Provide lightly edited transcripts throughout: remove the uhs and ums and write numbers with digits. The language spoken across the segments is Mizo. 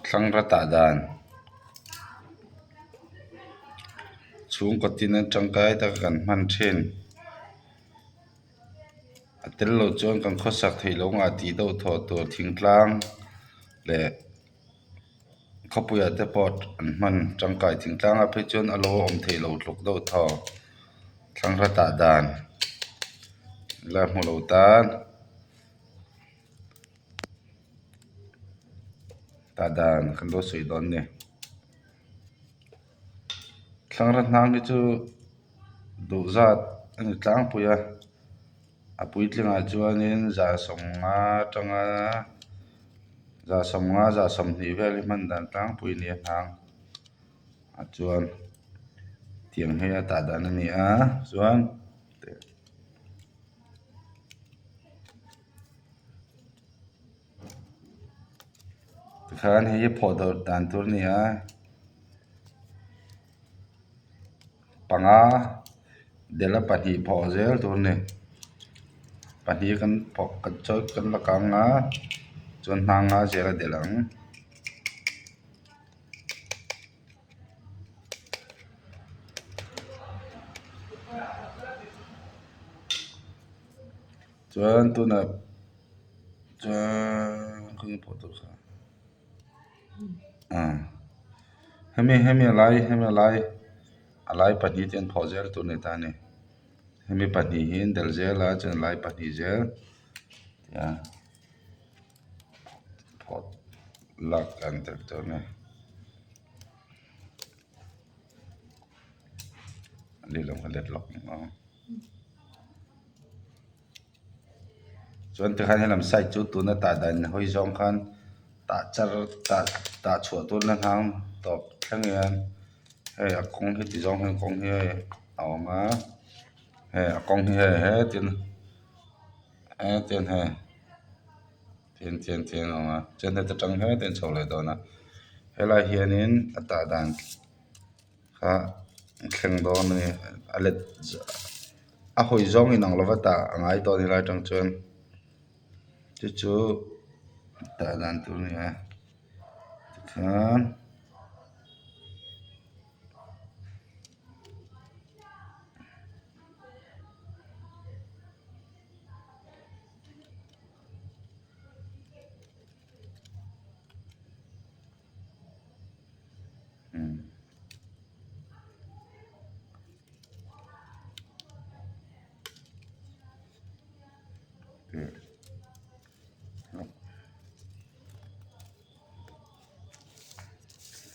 Thlangra tah dan chhungkaw tin a tangkai taka kan hman thin a tel loh chuan kan khawsak theih loh ngah tih deuh thawh tur thingtlang leh khawpui ah te pawh an hman tangkai thingtlang ah phei chuan a lo awm theih loh tluk deuh thaw thlangra tah dan la hmu lo tan. Tah dan kan lo sawi dawn a ni. Thlangra hnang hi chu duh zat a ni tlangpui a a puitlingah chuanin za sawmnga atanga za sawmnga za sawmhnih vel hi hman dan tlangpui a ni a hnang ah chuan tiang hi a tah dan a ni a chuan. Tikhan hei hi phawh dawrh dan tur a ni a panga delh a pahnih phawh zel tur a ni pahnih kan phawh kan chawi kan la kang a chuan hnang nga zel a delh ang. Chuan tunah chuan khawnge pawh tur kha ah hemi hemi a lai hemi a lai a lai pahnih te an phawh zel tur a ni ta a ni hemi pahnih hi an delh zel a chuan a lai pahnih zel a phawh lak an tel tur a ni. Lehlam kha let lawk ang aw. Chuan tikhan helam side chu tuna tah dan hawi zawng khan tah char tah tah chhuah tur na hnang tawp thleng hian hei a kawng hi ti zawng hian kawng hi hei a awm a hei a kawng hi hei hetin hetin hei tin tin tin a awm a chuan heta tang hetin chho leh dawn a helai hianin a tah dan. Kha thleng dawn a ni a let a hawi zawng inang lova tah a ngai dawn helai atang chuan chu chu tah dan tur a ni a tikhian.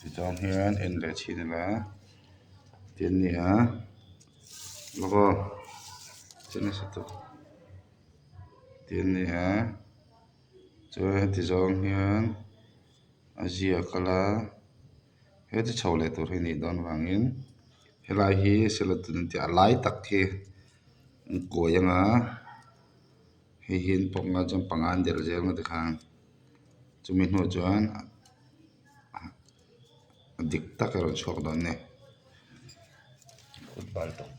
Tichuan hian en leh chhin ila tin a ni a lawk aw che nasa tawk tin a ni a chuan heti zawng hian. A ziak a la heti chho leh tur hi a nih dawn vangin helai hi selatun an tih a lai tak hi an kuai anga hei hi an pawk anga chuan panga an delh zel ang tikhan chumi hnuah chuan a dik tak a rawn chhuak dawn a ni football tawp.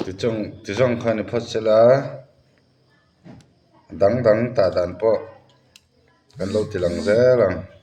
Tichung tizawng khan i phawt sela. Dang dang tah dan pawh kan lo ti lang zel ang.